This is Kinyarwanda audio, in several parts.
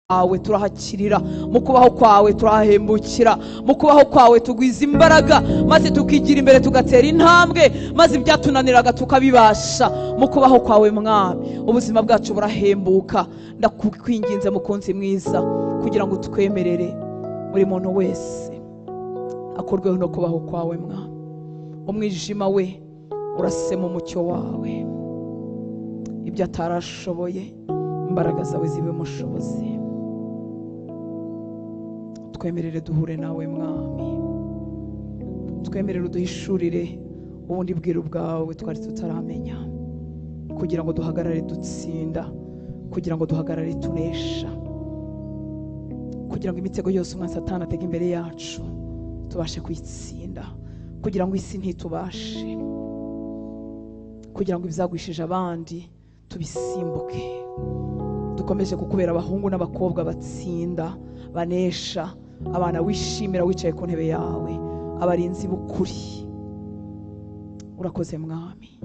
Kwawe turahakirira, mu kubaho kwawe turahembukira, mu kubaho kwawe tugwiza imbaraga, maze tukigira imbere tugatera intambwe, maze ibyatunaniraga tukabibasha. Mu kubaho kwawe Mwami, ubuzima bwacu burahembuka. Ndakwinginze mukunzi mwiza, kugira ngo utwemerere buri muntu wese akorweho no kubaho kwawe Mwami. Umwijima we urasema umucyo wawe, ibyo atarashoboye imbaraga zawe zibe umushobozi. Twemerere duhure nawe Mwami, twemerere uduhishurire ubundi bwiru bwawe twari tutaramenya, kugira ngo duhagarare dutsinda, kugira ngo duhagarare tunesha, kugira ngo imitego yose umwanzi Satani atega imbere yacu tubashe kuyitsinda, kugira ngo isi ntitubashe, kugira ngo ibizagwishije abandi tubisimbuke. Dukomeje kukubera abahungu n'abakobwa batsinda, banesha, abana wishimira wicaye ku ntebe yawe, abarinzi b'ukuri. Urakoze Mwami,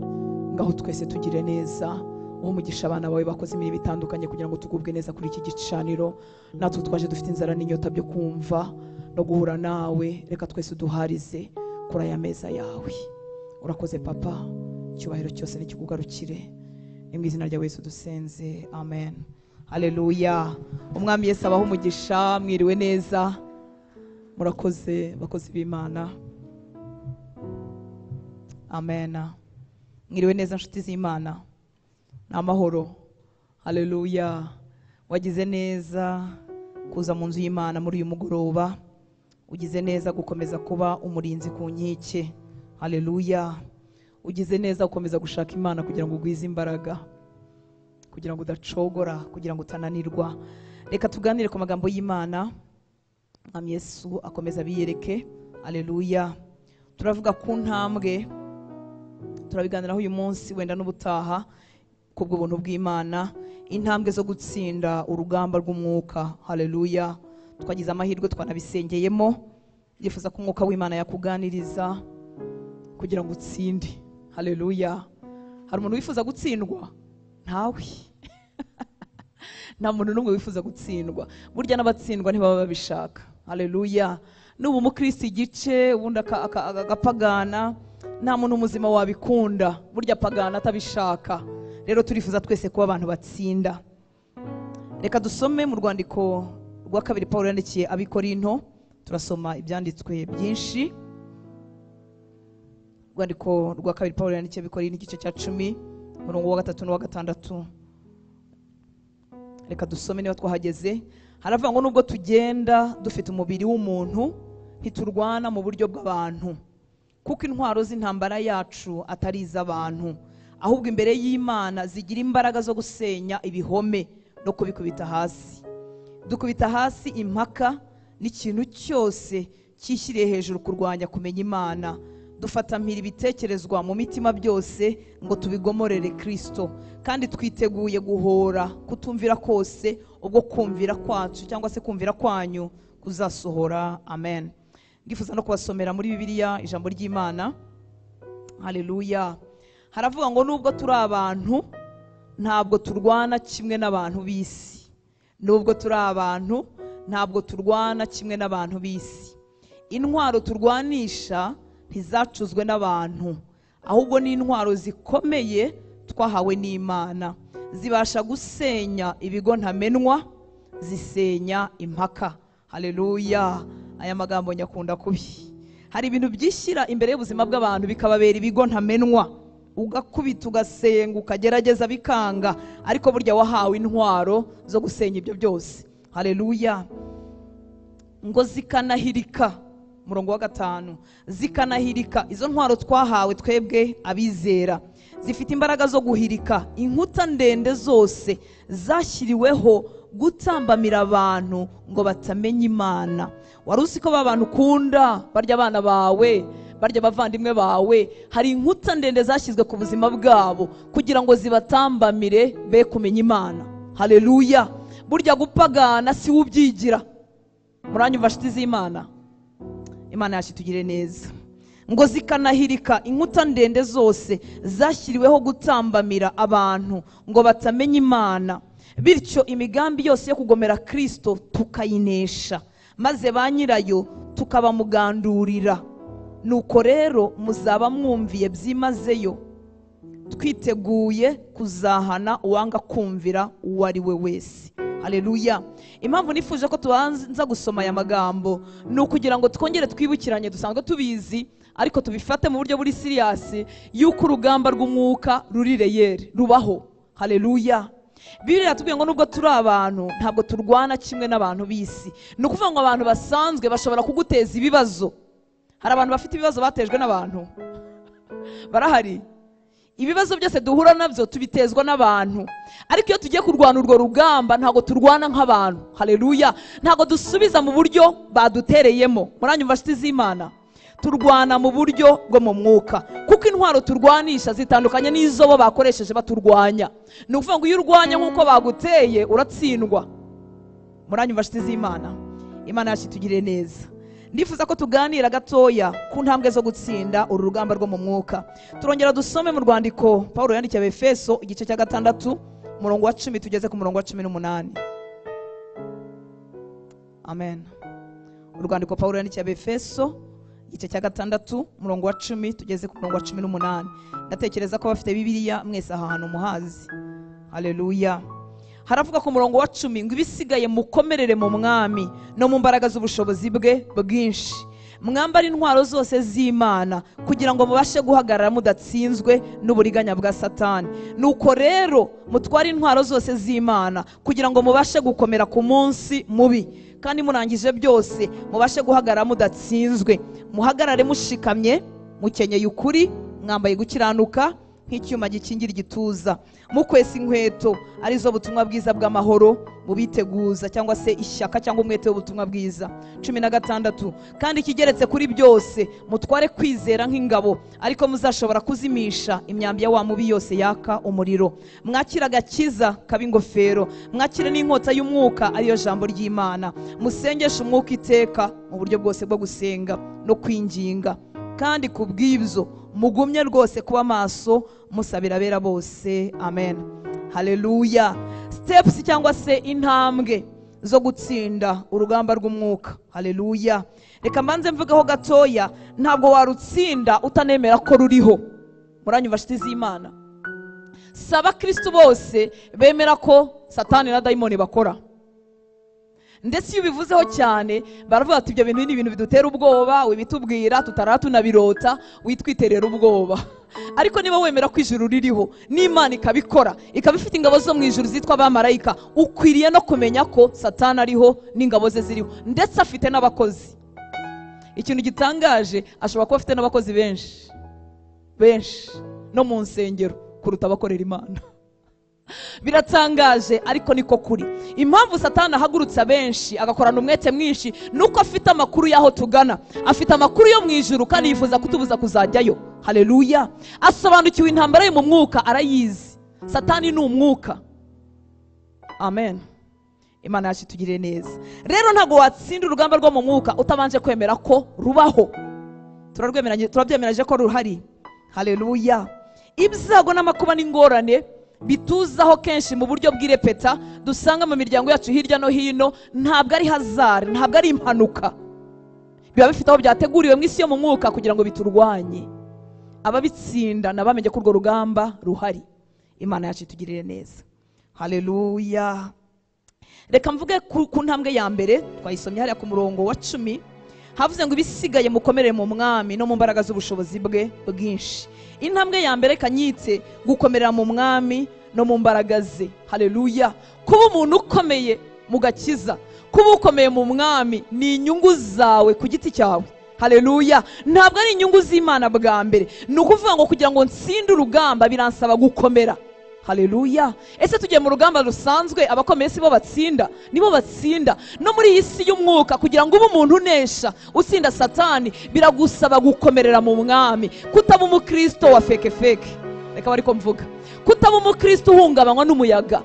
ngaho twese tugire neza, uhe umugisha abana bawe bakoze imirimo itandukanye kugira ngo tugubwe neza kuri iki gicaniro. Natwe twaje dufite inzara n'inyota byo kumva no guhura nawe, reka twese uduharize kuri aya meza yawe. Urakoze Papa, icyubahiro cyose nikikugarukire, ni mu izina rya Yesu dusenze, amen. Haleluya. Umwami Yesu abahe umugisha, mwiriwe neza, murakoze bakozi b'Imana. Amen. Mwiriwe neza nshuti z'Imana, ni amahoro. Haleluya. Wagize neza kuza mu nzu y'Imana muri uyu mugoroba, ugize neza gukomeza kuba umurinzi ku nkike. Haleluya. Ugize neza gukomeza gushaka Imana kugira ngo ugwize imbaraga, kugira ngo udacogora, kugira ngo utananirwa. Reka tuganire ku magambo y'Imana. Mwami Yesu akomeza abiyereke. Haleluya. Turavuga ku ntambwe, turabiganiraho uyu munsi wenda n'ubutaha kubw'ubuntu bw'Imana, intambwe zo gutsinda urugamba rw'umwuka. Haleluya. Twagize amahirwe twanabisengeyemo, yifuza ko umwuka w'Imana yakuganiriza kugira ngo utsinde. Haleluya. Hari umuntu wifuza gutsindwa? Ntawe. Nta muntu n'umwe wifuza gutsindwa. Burya n'abatsindwa ntibaba babishaka. Haleluya. N'ubu umukristo igice ubundi agapagana, nta muntu muzima wabikunda. Burya pagana atabishaka. Rero turifuza twese kuba abantu batsinda. Reka dusome mu rwandiko rwa kabiri Paulo yandikiye Abikorinto, turasoma ibyanditswe byinshi. Rwandiko rwa kabiri Paulo yandikiye Abikorinto igice cya 10 umurongo wa 3 n'uwa 6. Reka dusome niba twahageze. Haravuga ngo nubwo tugenda dufite umubiri w'umuntu, ntiturwana mu buryo bw'abantu, kuko intwaro z'intambara yacu atari iz'abantu, ahubwo imbere y'Imana zigira imbaraga zo gusenya ibihome no kubikubita hasi. Dukubita hasi impaka n'ikintu cyose cyishyiriye hejuru kurwanya kumenya Imana, dufata mpiri ibitekerezwa mu mitima byose ngo tubigomorere Kristo, kandi twiteguye guhora kutumvira kose ubwo kumvira kwacu cyangwa se kumvira kwanyu kuzasohora. Amen. Ndifuza no kubasomera muri Bibiliya ijambo ry'Imana. Haleluya. Haravuga ngo nubwo turi abantu ntabwo turwana kimwe n'abantu b'isi. Nubwo turi abantu ntabwo turwana kimwe n'abantu b'isi. Intwaro turwanisha ntizacuzwe n'abantu, ahubwo ni intwaro zikomeye twahawe n'Imana, zibasha gusenya ibigo ntamenwa, zisenya impaka. Haleluya. Aya magambo nyakunda kubi. Hari ibintu byishyira imbere y'ubuzima bw'abantu bikababera ibigo ntamenwa, ugakubita ugasenga ukagerageza bikanga, ariko burya wahawe intwaro zo gusenya ibyo byose. Haleluya. Ngo zikanahirika, murongo wa 5, zikanahirika. Izo ntwaro twahawe twebwe abizera zifite imbaraga zo guhirika inkuta ndende zose zashyiriweho gutambamira abantu ngo batamenya Imana. Wari uzi ko abantu ukunda, barya abana bawe, barya abavandimwe bawe, hari inkuta ndende zashyizwe ku buzima bwabo kugira ngo zibatambamire be kumenya Imana. Haleluya. Burya gupagana si ubyigira. Muranyumva nshuti z'Imana? Imana yacu itugire neza. Ngo zikanahirika inkuta ndende zose zashyiriweho gutambamira abantu ngo batamenya Imana, Bityo imigambi yose yo kugomera Kristo tukayinesha, maze ba nyirayo tukabamugandurira. Nuko rero muzaba mwumviye byimazeyo, twiteguye kuzahana uwanga kumvira uwo ari we wese. Haleluya. Impamvu nifuje ko tubanza gusoma aya magambo ni ukugira ngo twongere twibukiranye, dusanzwe tubizi ariko tubifate mu buryo buri serious, yuko urugamba rw'umwuka ruri reyeri, rubaho. Haleluya. Bibiliya iratubwiye ngo nubwo turi abantu ntabwo turwana kimwe n'abantu b'isi. Ni ukuvuga ngo abantu basanzwe bashobora kuguteza ibibazo. Hari abantu bafite ibibazo batejwe n'abantu, barahari. Ibibazo byose duhura nabyo tubitezwa n'abantu, ariko iyo tugiye kurwana urwo rugamba ntabwo turwana nk'abantu. Haleluya. Ntabwo dusubiza mu buryo badutereyemo. Muranyumva nshuti z'Imana? Turwana mu buryo bwo mu mwuka, kuko intwaro turwanisha zitandukanye n'izo bo bakoresheje baturwanya. Ni ukuvuga ngo iyo urwanya nk'uko baguteye uratsindwa. Muranyumva nshuti z'Imana? Imana yacu itugirire neza. Ndifuza ko tuganira gatoya ku ntambwe zo gutsinda uru rugamba rwo mu mwuka. Turongera dusome mu rwandiko Paulo yandikiye Abefeso igice cya 6 umurongo wa 10 tugeze ku murongo wa 18. Amen. Urwandiko Paulo yandikiye Abefeso igice cya 6 umurongo wa 10 tugeze ku murongo wa 18. Ndatekereza ko bafite Bibiliya mwese aha hantu muhazi. Haleluya. Haravuga ku murongo wa 10 ngo ibisigaye mukomerere mu mwami no mu mbaraga z'ubushobozi bwe bwinshi, mwambare intwaro zose z'Imana kugira ngo mubashe guhagarara mudatsinzwe n'uburiganya bwa Satani. Nuko rero mutware intwaro zose z'Imana kugira ngo mubashe gukomera ku munsi mubi, kandi murangije byose mubashe guhagarara mudatsinzwe. Muhagarare mushikamye, mukenyeye ukuri, mwambaye gukiranuka nk'icyuma gikingira igituza, mukwesa inkweto arizo butumwa bwiza bw'amahoro, mubiteguza cyangwa se ishyaka cyangwa umwete w'ubutumwa bwiza. 16 kandi ikigeretse kuri byose mutware kwizera nk'ingabo, ariko muzashobora kuzimisha imyambi ya wa mubi yose yaka umuriro. Mwakira agakiza kaba ingofero, mwakire n'inkota y'umwuka ariyo jambo ry'Imana. Musengeshe umwuka iteka mu buryo bwose bwo gusenga no kwinginga, kandi kubw'ibyo mugumye rwose kuba maso musabira abera bose. Amen. Haleluya. Steps cyangwa se intambwe zo gutsinda urugamba rw'umwuka. Haleluya. Reka mbanze mvugeho gatoya, ntabwo warutsinda utanemera ko ruriho. Muranyumva nshuti z'Imana? Saba Kristo bose bemera ko Satani na dayimoni bakora. Ndetse iyo ubivuzeho cyane baravuga ati ibyo bintu ni ibintu bidutera ubwoba, wibitubwira tutara tunabirota, witwiterera ubwoba. Ariko niba wemera ko ijuru ririho n'Imana ikabikora, ikaba ifite ingabo zo mu ijuru zitwa abamarayika, ukwiriye no kumenya ko Satani ariho n'ingabo ze ziriho, ndetse afite n'abakozi. Ikintu gitangaje, ashobora kuba afite n'abakozi benshi benshi no mu nsengero kuruta abakorera Imana. Biratangaje ariko niko kuri. Impamvu Satani ahagurutsa benshi agakorana umwete mwinshi nuko afite amakuru y'aho tugana, afite amakuru yo mu ijuru kandi yifuza kutubuza kuzajyayo. Haleluya. Asobanukiwe intambara yo mu mwuka, arayizi. Satani ni umwuka. Amen. Imana yacu itugirire neza. Rero ntabwo watsinda urugamba rwo mu mwuka utabanje kwemera ko rubaho. Turabyemeranyije ko ruhari. Haleluya. Ibyago n'amakuba n'ingorane bituzaho kenshi mu buryo bw'irepeta dusanga mu miryango yacu hirya no hino, ntabwo ari hazard, ntabwo ari impanuka. Biba bifite aho byateguriwe mu isi yo mu mwuka kugira ngo biturwanye. Ababitsinda nabamenye ko urwo rugamba ruhari. Imana yacu itugirire neza. Haleluya. Reka mvuge ku ntambwe ya mbere twayisomye hariya ku murongo wa 10. Havuze ngo ibisigaye mukomerere mu mwami no mu mbaraga z'ubushobozi bwe bwinshi. Intambwe ya mbere kanyitse gukomerera mu mwami no mu mbaraga ze. Haleluya. Kuba umuntu ukomeye mu gakiza, kuba ukomeye mu mwami ni inyungu zawe ku giti cyawe. Haleluya. Ntabwo ari inyungu z'Imana bwa mbere. Ni ukuvuga ngo kugira ngo nsinde urugamba biransaba gukomera. Haleluya. Ese tugiye mu rugamba rusanzwe abakomeye si bo batsinda? Nibo batsinda. No muri iyi si y'umwuka kugira ngo ube umuntu unesha utsinda Satani biragusaba gukomerera mu mwami, kutaba umukristo wa feke feke. Reka bariko mvuga, kutaba umukristo uhungabanywa n'umuyaga.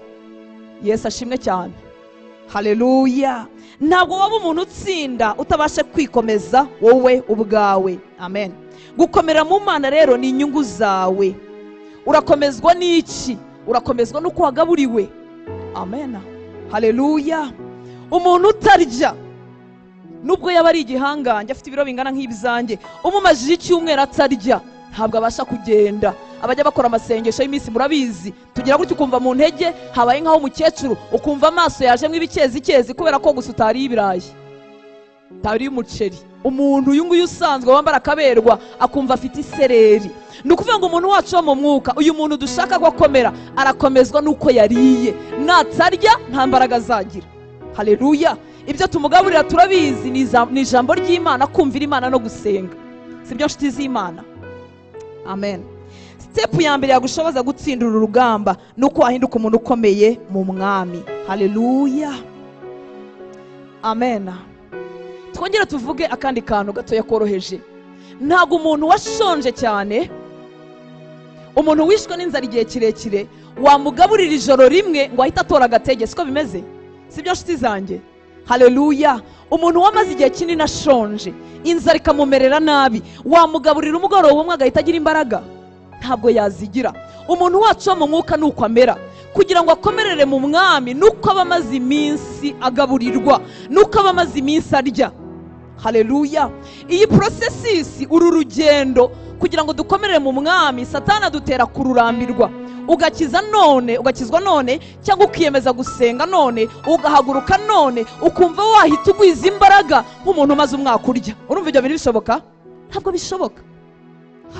Yesu ashimwe cyane. Haleluya. Ntabwo waba umuntu utsinda utabasha kwikomeza wowe ubwawe. Amen. Gukomera mu Mana rero ni inyungu zawe. Urakomezwa n'iki? Urakomezwa nuko wagaburiwe. Amen, haleluya. Umuntu utarya nubwo yaba ari igihangange afite ibiro bingana nk'ibyanjye, umumajije icyumweru atarya ntabwo abasha kugenda. Abajya bakora amasengesho y'iminsi murabizi, tugira gutyo ukumva mu ntege habaye nkaho umukecuru, ukumva amaso yajemo ibikezikezi kubera ko gusa utariye ibirayi, utariye umuceri. Umuntu uyu nguyu usanzwe wambara akaberwa akumva afite isereri. Ni ukuvuga ngo umuntu wacu wo mu mwuka, uyu muntu dushaka ko akomera, arakomezwa nuko yariye. Natarya nta mbaraga azagira. Haleluya. Ibyo tumugaburira turabizi, ni ijambo ry'Imana, kumvira Imana no gusenga. Sibyo nshuti z'Imana? Amen. Step ya mbere yagushoboza gutsinda uru rugamba ni uko wahinduka umuntu ukomeye mu mwami. Haleluya, amen. Twongere tuvuge akandi kantu gatoya koroheje. Ntabwo umuntu washonje cyane, umuntu wishwe n'inzara igihe kirekire, wamugaburira ijoro rimwe ngo ahite atora agatege. Siko bimeze? Sibyo nshuti zanjye? Haleluya. Umuntu wamaze igihe kinini ashonje, inzara ikamumerera nabi, wamugaburira umugoroba umwe agahita agira imbaraga? Ntabwo yazigira. Umuntu wacu wo mu mwuka nuko amera. Kugira ngo akomerere mu mwami nuko aba amaze iminsi agaburirwa, nuko aba amaze iminsi arya. Haleluya. Iyi processes, uru rugendo kugira ngo dukomerere mu mwami, Satani adutera kururambirwa. Ugakiza none, ugakizwa none, cyangwa ukiyemeza gusenga none, ugahaguruka none, ukumva wahita ugwiza imbaraga nk'umuntu umaze umwaka urya. Urumva ibyo bintu bishoboka? Ntabwo bishoboka.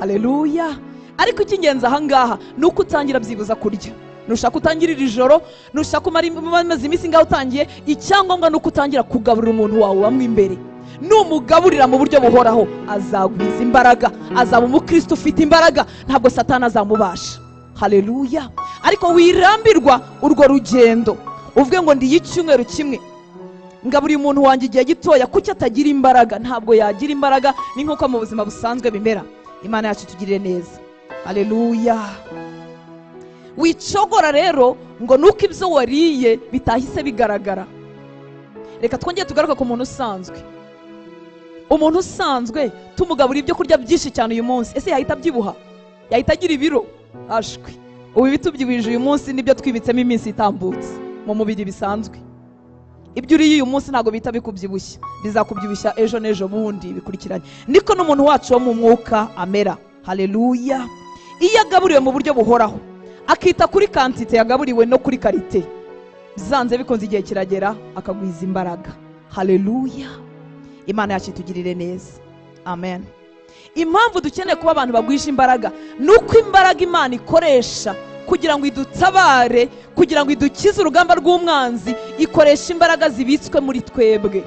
Haleluya. Ariko icy'ingenzi aha ngaha ni uko utangira byibuza kurya. Nushaka utangirira ijoro, nushaka umaze iminsi ngaho utangiye, icyangombwa ni uko utangira kugaburira umuntu wawe wamwe imbere. Numugaburira mu buryo buhoraho, azagwiza imbaraga, azaba umukristo ufite imbaraga, ntabwo Satani azamubasha. Haleluya. Ariko wirambirwa urwo rugendo, uvuge ngo ndi icyumweru kimwe ngaburiye umuntu wanjye igihe gitoya, kuki atagira imbaraga? Ntabwo yagira imbaraga. Ni nkuko mu buzima busanzwe bimera. Imana yacu itugirire neza. Haleluya. Wicogora rero ngo nuko ibyo wariye bitahise bigaragara. Reka twongere tugaruke ku muntu usanzwe. Umuntu usanzwe tumugaburira ibyo kurya byinshi cyane uyu munsi, ese yahita abyibuha? Yahita agira ibiro? Ashwi. Ubu ibitubyibije uyu munsi nibyo twibitsemo iminsi itambutse mu mubiri bisanzwe. Ibyo uriye uyu munsi ntabwo bita bikubyibushya, bizakubyibushya ejo n'ejo bundi bikurikiranye. Niko n'umuntu wacu wo mu mwuka amera. Haleluya. Iyo agaburiwe mu buryo buhoraho, akita kuri kantite yagaburiwe no kuri karite, byanze bikunze igihe kiragera akagwiza imbaraga. Haleluya. Imana yacu itugirire neza. Amen. Impamvu dukeneye kuba abantu bagwije imbaraga ni uko imbaraga Imana ikoresha kugira ngo idutabare, kugira ngo idukize urugamba rw'umwanzi, ikoresha imbaraga zibitswe muri twebwe.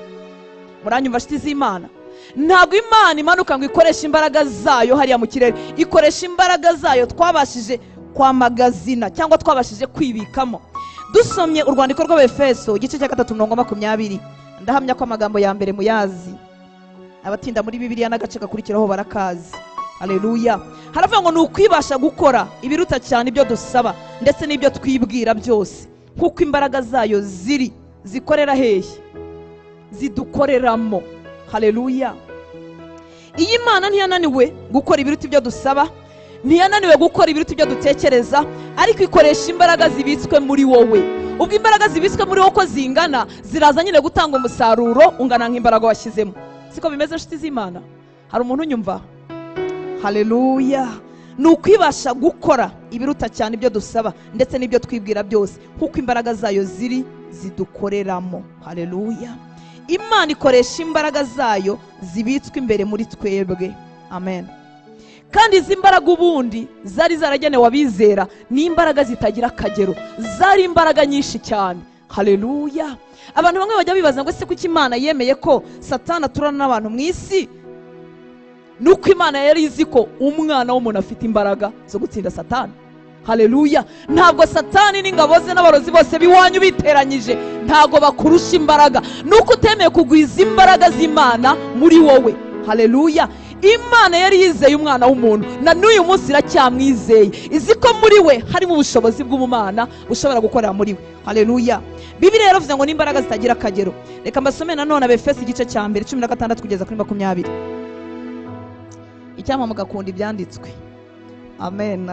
Muranyumva nshuti z'Imana? Ntabwo Imana imanuka ngo ikoreshe imbaraga zayo hariya mu kirere, ikoresha imbaraga zayo twabashije kwamagazina cyangwa twabashije kwibikamo. Dusomye urwandiko rw'Abefeso igice cya 3:20, ndahamya ko amagambo ya mbere muyazi, abatinda muri Bibiliya n'agace gakurikiraho barakazi. Haleluya. Haravuga ngo ni ukwibasha gukora ibiruta cyane ibyo dusaba ndetse n'ibyo twibwira byose, kuko imbaraga zayo ziri zikorera hehe? Zidukoreramo. Haleluya. Iyi Imana ntiyananiwe gukora ibiruta ibyo dusaba, ntiyananiwe gukora ibiruta ibyo dutekereza, ariko ikoresha imbaraga zibitswe muri wowe. Ubwo imbaraga zibitswe muri wowe uko zingana, ziraza nyine gutanga umusaruro ungana nk'imbaraga washyizemo. Siko bimeze nshuti z'Imana? Hari umuntu unyumva? Haleluya. Ni ukwibasha gukora ibiruta cyane ibyo dusaba ndetse n'ibyo twibwira byose, kuko imbaraga zayo ziri zidukoreramo. Haleluya. Imana ikoresha imbaraga zayo zibitswe imbere muri twebwe. Amen. Kandi izi mbaraga ubundi zari zaragenewe abizera, ni imbaraga zitagira akagero, zari imbaraga nyinshi cyane. Haleluya. Abantu bamwe bajya bibaza ngo ese kuki Imana yemeye ko Satani aturana n'abantu mu isi? Nuko Imana yari izi ko umwana w'umuntu afite imbaraga zo gutsinda Satani. Haleluya. Ntabwo Satani n'ingabo ze n'abarozi bose biwanyu biteranyije, ntabwo bakurusha imbaraga. Nuko utemeye kugwiza imbaraga z'Imana muri wowe. Haleluya. Imana yari yizeye umwana w'umuntu, na n'uyu munsi iracyamwizeye, izi ko muri we harimo ubushobozi bw'umumana bushobora gukorera muri we. Haleluya. Bibiliya yaravuze ngo n'imbaraga zitagira akagero. Reka mbasome nanone Abefeso igice cya mbere 16 kugeza kuri 20. Icyampa mugakunda ibyanditswe. Amen.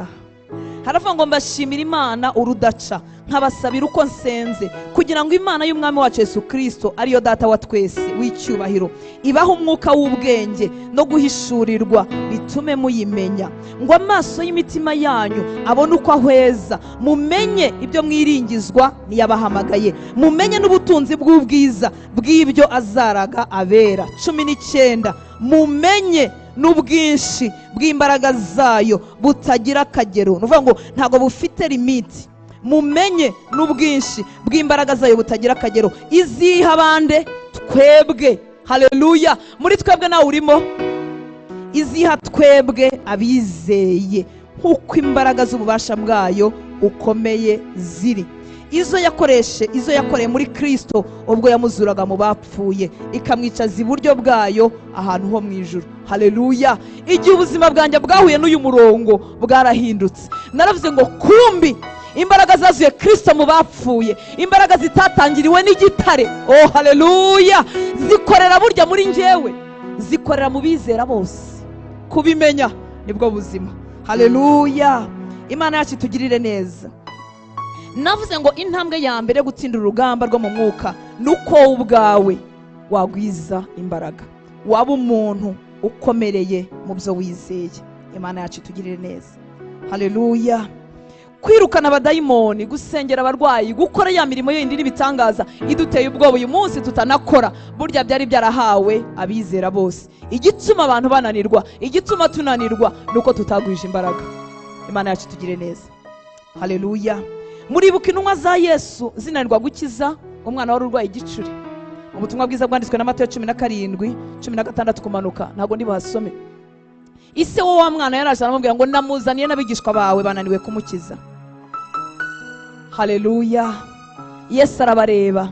Haravuga ngo mbashimira Imana urudaca, Nkabasabira uko nsenze kugira ngo Imana y'Umwami wacu Yesu Kristo, ariyo Data wa twese w'icyubahiro, ibahe umwuka w'ubwenge no guhishurirwa, bitume muyimenya, ngo amaso y'imitima yanyu abone uko ahweza, mumenye ibyo mwiringizwa niyabahamagaye, mumenye n'ubutunzi bw'ubwiza bw'ibyo azaraga abera. 19 mumenye n'ubwinshi bw'imbaraga zayo butagira akagero. Ni ukuvuga ngo ntabwo bufite limiti. Mumenye n'ubwinshi bw'imbaraga zayo butagira akagero, iziha bande? Twebwe. Haleluya. Muri twebwe nawe urimo. Iziha twebwe abizeye, nk'uko imbaraga z'ububasha bwayo ukomeye ziri, izo yakoreshe, izo yakoreye muri Kristo ubwo yamuzuraga mu bapfuye, ikamwicaza iburyo bwayo ahantu ho mu ijuru. Haleluya. Igihe ubuzima bwanjye bwahuye n'uyu murongo bwarahindutse. Naravuze ngo kumbi imbaraga zazuye Kristo mu bapfuye, imbaraga zitatangiriwe n'igitare, oh haleluya, zikorera burya muri njyewe, zikorera mu bizera bose. Kubimenya nibwo buzima. Haleluya. Imana yacu itugirire neza. Navuze ngo intambwe ya mbere yo gutsinda urugamba rwo mu mwuka ni uko wowe ubwawe wagwiza imbaraga, waba umuntu ukomereye mu byo wizeye. Imana yacu itugirire neza. Haleluya. Kwirukana abadayimoni, gusengera abarwayi, gukora ya mirimo yindi n'ibitangaza iduteye ubwoba uyu munsi tutanakora, burya byari byarahawe abizera bose. Igituma abantu bananirwa, igituma tunanirwa, nuko tutagwije imbaraga. Imana yacu itugirire neza. Haleluya. Muribuka intumwa za Yesu zinanirwa gukiza umwana wari urwaye igicuri. Ubutumwa bwiza bwanditswe na Matayo 17, 16 kumanuka, ntabwo ndi buhasome. Ise wo wa mwana yaraje aramubwira ngo namuzaniye n'abigishwa bawe bananiwe kumukiza. Haleluya. Yesu arabareba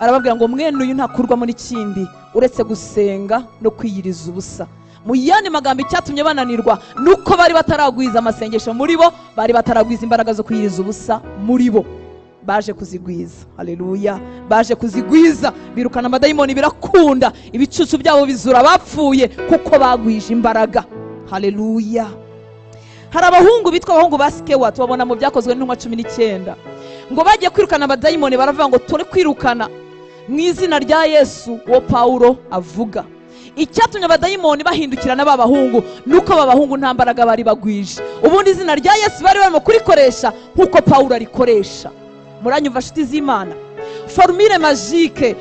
arababwira ngo mwene uyu ntakurwamo n'ikindi uretse gusenga no kwiyiriza ubusa. Mu yandi magambo, icyatumye bananirwa nuko bari bataragwiza amasengesho muri bo, bari bataragwiza imbaraga zo kwiyiriza ubusa muri bo. Baje kuzigwiza. Haleluya. Baje kuzigwiza, birukana amadayimoni birakunda, ibicucu byabo bizura abapfuye kuko bagwije imbaraga. Haleluya. Hari abahungu bitwa abahungu ba Sikewa, tubabona mu byakozwe n'intumwa 19, ngo bagiye kwirukana abadayimoni baravuga ngo turi kwirukana mu izina rya Yesu uwo Paulo avuga. Icyatumye abadayimoni bahindukirana ba bahungu nuko aba bahungu nta mbaraga bari bagwije. Ubundi izina rya Yesu bari barimo kurikoresha nkuko Paulo arikoresha. Muranyumva nshuti z'Imana? Formule magique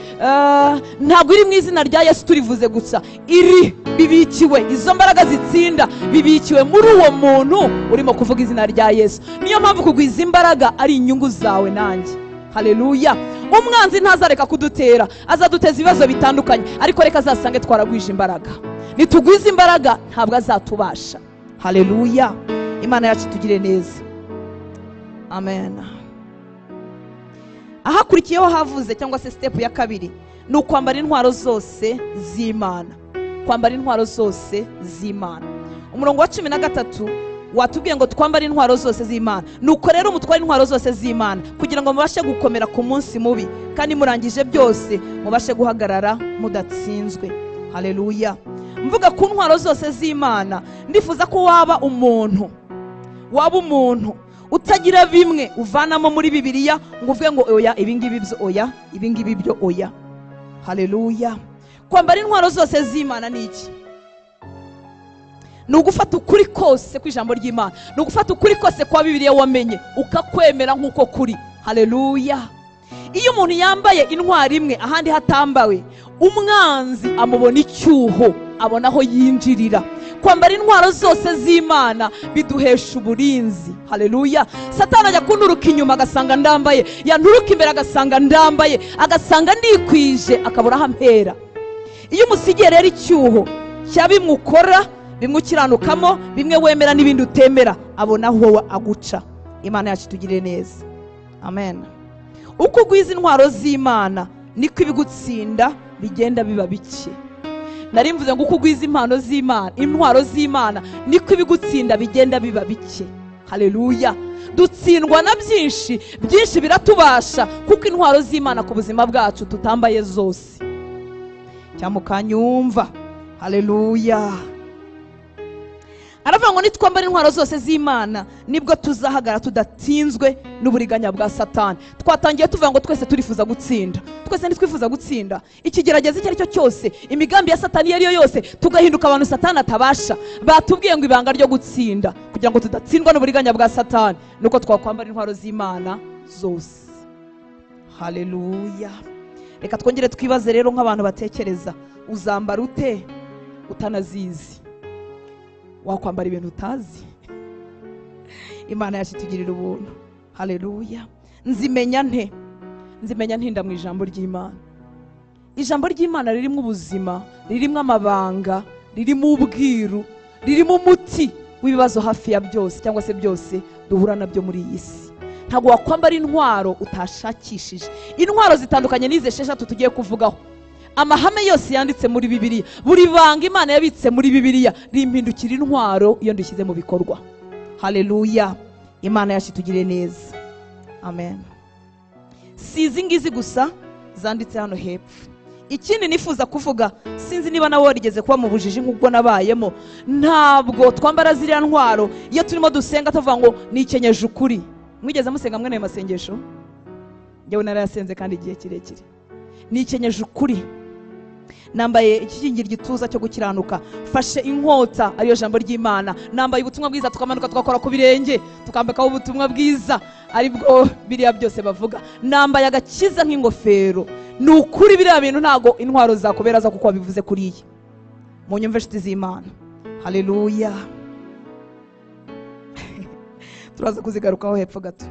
ntabwo iri mu izina rya Yesu turivuze gusa, iri bibikiwe, izo mbaraga zitsinda bibikiwe muri uwo muntu urimo kuvuga izina rya Yesu. Niyo mpamvu kugwiza imbaraga ari inyungu zawe nanjye. Haleluya. Umwanzi ntazareka kudutera, azaduteza ibibazo bitandukanye, ariko reka azasange twaragwije imbaraga. Nitugwiza imbaraga ntabwo azatubasha. Haleluya. Imana yacu itugire neza. Amen. Ahakurikiyeho havuze, cyangwa se step ya kabiri, ni ukwambara intwaro zose z'Imana. Kwambara intwaro zose z'Imana. Umurongo wa 13 watubwiye ngo twambare intwaro zose z'Imana. Nuko rero mutware intwaro zose z'Imana kugira ngo mubashe gukomera ku munsi mubi, kandi murangije byose mubashe guhagarara mudatsinzwe. Haleluya. Mvuga ku ntwaro zose z'Imana, ndifuza ko waba umuntu, waba umuntu utagira bimwe uvanamo muri Bibiliya ngo uvuge ngo oya ibi ngibi byo oya, ibi ngibi byo oya. Haleluya. Kwambara intwaro zose z'Imana ni iki? Ni ugufata ukuri kose kw'ijambo ry'Imana, ni ugufata ukuri kose kwa Bibiliya wamenye ukakwemera nk'uko kuri. Haleluya. Iyo umuntu yambaye intwaro imwe ahandi hatambawe, umwanzi amubona icyuho, abona aho yinjirira. Kwambara intwaro zose z'Imana biduhesha uburinzi. Haleluya. Satani ajya kunturuka inyuma agasanga ndambaye, yanturuka imbere agasanga ndambaye, agasanga ndikwije, akabura aho ampera. Iyo umusigiye rero icyuho cya bimwe ukora, bimwe ukiranukamo, bimwe wemera n'ibindi utemera, abona aho aguca. Imana yacu itugirire neza. Amen. Uko ugwiza intwaro z'Imana niko ibigutsinda bigenda biba bike. Nari mvuze ngo uko ugwiza impano z'Imana, intwaro z'Imana, niko ibigutsinda bigenda biba bike. Haleluya. Dutsindwa na byinshi, byinshi biratubasha kuko intwaro z'Imana ku buzima bwacu tutambaye zose. Cyamukanyumva. Haleluya. Aravuga ngo nitwambara intwaro zose z'Imana nibwo tuzahagara tudatsinzwe n'uburiganya bwa Satani. Twatangiye tuvuga ngo twese turifuza gutsinda, twese ntitwifuza gutsinda ikigeragezo icyo ari cyo cyose, imigambi ya Satani iyo ari yo yose, tugahinduka abantu Satani atabasha. Batubwiye ngo ibanga ryo gutsinda kugira ngo tudatsindwa n'uburiganya bwa Satani nuko twakwambara intwaro z'Imana zose. Haleluya. Reka twongere twibaze rero nk'abantu batekereza, uzambara ute utanazizi? Wakwambara ibintu utazi? Imana yacu itugirira ubuntu. Haleluya. Nzimenya nte? Nzimenya ntinda mu ijambo ry'Imana. Ijambo ry'Imana ririmo ubuzima, ririmo amabanga, ririmo ubwiru, ririmo umuti w'ibibazo hafi ya byose cyangwa se byose duhura nabyo muri iyi si. Ntabwo wakwambara intwaro utashakishije. Intwaro zitandukanye n'izi esheshatu tugiye kuvugaho. Amahame yose yanditse muri Bibiliya, buri banga Imana yabitse muri Bibiliya rimpindukira intwaro iyo ndishyize mu bikorwa. Haleluya. Imana yacu itugirire neza. Amen. Si izi ngizi gusa zanditse hano hepfo. Ikindi nifuza kuvuga, sinzi niba nawe warigeze kuba mu bujiji nk'ubwo nabayemo, ntabwo twambara ziriya ntwaro iyo turimo dusenga tuvuga ngo nikenyeje ukuri. Mwigeze musenga mwene ayo masengesho? Njyewe narayasenze kandi igihe kirekire. Nikenyeje ukuri, nambaye ikikingira igituza cyo gukiranuka, fashe inkota ariyo jambo ry'Imana, nambaye ubutumwa bwiza, tukamanuka tugakora ku birenge tukambikaho ubutumwa bwiza aribwo biriya byose bavuga, nambaye agakiza nk'ingofero. Ni ukuri biriya bintu ntago intwaro zakubera za kuko wabivuze kuriya. Munyumve nshuti z'Imana. Haleluya. Turaza kuzigarukaho hepfo gato.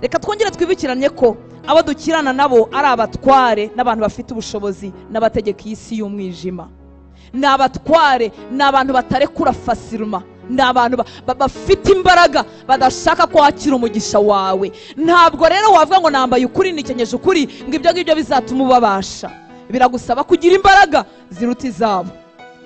Reka twongere twibukiranye ko abo dukirana nabo ari abatware n'abantu bafite ubushobozi n'abategeka iyi si y'umwijima. Ni abatware, ni abantu batarekura fasiruma, ni abantu bafite imbaraga badashaka kwakira umugisha wawe. Ntabwo rero wavuga ngo nambaye ukuri nikenyeje ukuri ngo ibyo ngibyo bizatuma ubabasha. Biragusaba kugira imbaraga ziruta izabo.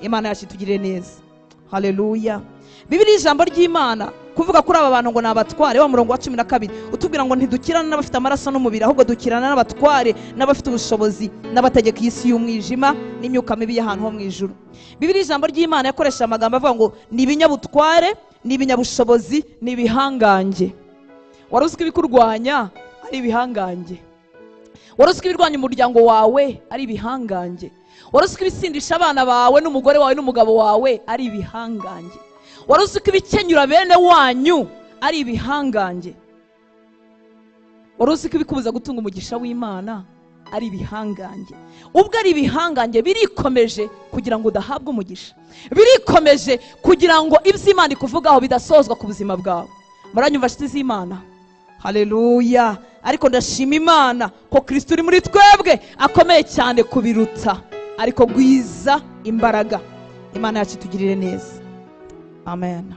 Imana yacu itugirire neza. Haleluya. Bibiliya ijambo ry'Imana kuvuga kuri aba bantu ngo ni abatware, wa murongo wa 12 utubwira ngo ntidukirana n'abafite amaraso n'umubiri, ahubwo dukirana n'abatware n'abafite ubushobozi n'abategeka iyi si y'umwijima n'imyuka mibi y'ahantu ho mu ijuru. Bibiliya ijambo ry'Imana yakoresha amagambo avuga ngo ni ibinyabutware, ni ibinyabushobozi, ni ibihangange. Wari uzi ko ibikurwanya ari ibihangange? Wari uzi ko ibirwanya umuryango wawe ari ibihangange? Wari uzi ko ibisindisha abana bawe n'umugore wawe n'umugabo wawe ari ibihangange? Wari uzi ko ibikenyura bene wanyu ari ibihangange? Wari uzi ko ibikubuza gutunga umugisha w'Imana ari ibihangange? Ubwo ari ibihangange birikomeje kugira ngo udahabwe umugisha, birikomeje kugira ngo ibyo Imana ikuvugaho bidasozwa ku buzima bwawe. Muranyumva nshuti z'Imana? Haleluya. Ariko ndashima Imana ko Kristo uri muri twebwe akomeye cyane kubiruta, ariko gwiza imbaraga. Imana yacu itugirire neza. Amen.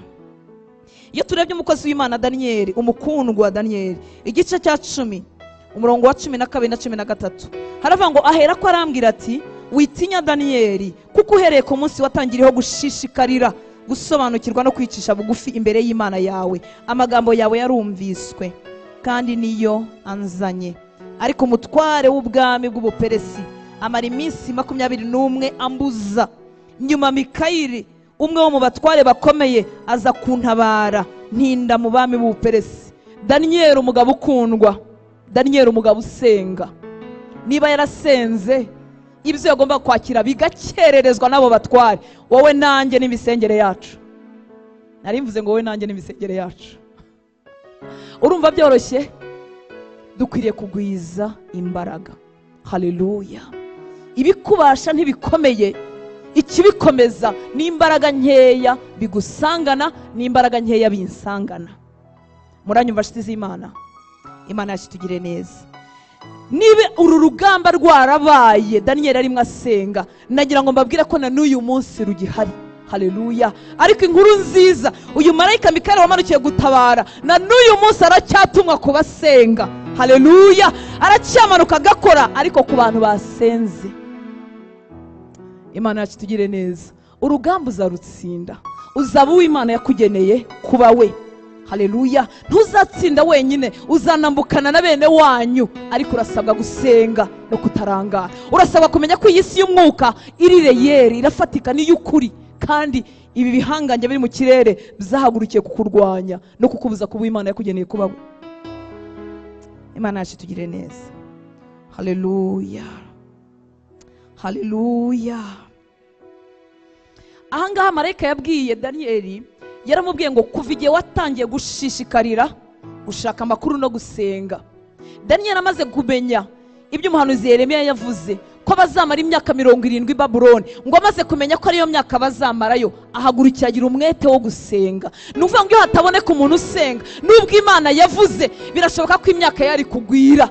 Iyo turebye umukozi w'Imana Daniyeli, umukundwa wa Daniyeli, igice cya 10 umurongo wa 12 na 13, haravuga ngo ahera ko arambwira ati witinya Daniyeli, kuko uhereye ku munsi watangiriyeho gushishikarira gusobanukirwa no kwicisha bugufi imbere y'Imana yawe, amagambo yawe yarumviswe kandi niyo anzanye. Ariko umutware w'ubwami bw'Ubuperesi amara iminsi 21 ambuza. Nyuma Mikayeli umwe wo mu batware bakomeye aza kuntabara, ntinda mu bami b'Ubuperesi. Daniyeli umugabo ukundwa, Daniyeli umugabo usenga, niba yarasenze ibyo yagomba kwakira bigakererezwa n'abo batware, wowe nanjye n'imisengere yacu. Nari mvuze ngo wowe nanjye n'imisengere yacu. Urumva byoroshye? Dukwiriye kugwiza imbaraga. Haleluya. Ibikubasha ntibikomeye, ikibikomeza ni imbaraga nkeya bigusangana, ni imbaraga nkeya binsangana. Muranyumva nshuti z'Imana? Imana yacu itugirire neza. Niba uru rugamba rwarabaye Daniyeli arimo asenga, nagira ngo mbabwire ko na n'uyu munsi rugihari. Haleluya. Ariko inkuru nziza, uyu marayika Mikayeli wamanukiye gutabara na n'uyu munsi aracyatumwa kubasenga. Haleluya. Aracyamanuka agakora, ariko ku bantu basenze. Imana yacu itugirire neza. Urugamba uzarutsinda, uzaba uwo Imana yakugeneye kuba we. Haleluya. Ntuzatsinda wenyine, uzanambukana na bene wanyu, ariko urasabwa gusenga no kutarangara. Urasabwa kumenya ko iyi si y'umwuka iri reyeri, irafatika, ni y'ukuri Kandi ibi bihangange biri mu kirere byahagurukiye kukurwanya no kukubuza kuba Imana yakugeneye kubaho. Imana yacu tugire neza. Haleluya, haleluya. Ahangaha marayika yabwiye Daniyeli, yaramubwiye ngo kuva igihe watangiye gushishikarira gushaka amakuru no gusenga. Daniyeli amaze kumenya ibyo umuhanuzi Yeremiya yavuze ko bazamara imyaka 70 i Babuloni, ngo amaze kumenya ko ariyo myaka bazamarayo, ahagurukira agira umwete wo gusenga. Ni ukuvuga ngo iyo hataboneka umuntu usenga, nubwo Imana yavuze, birashoboka ko imyaka yari kugwira.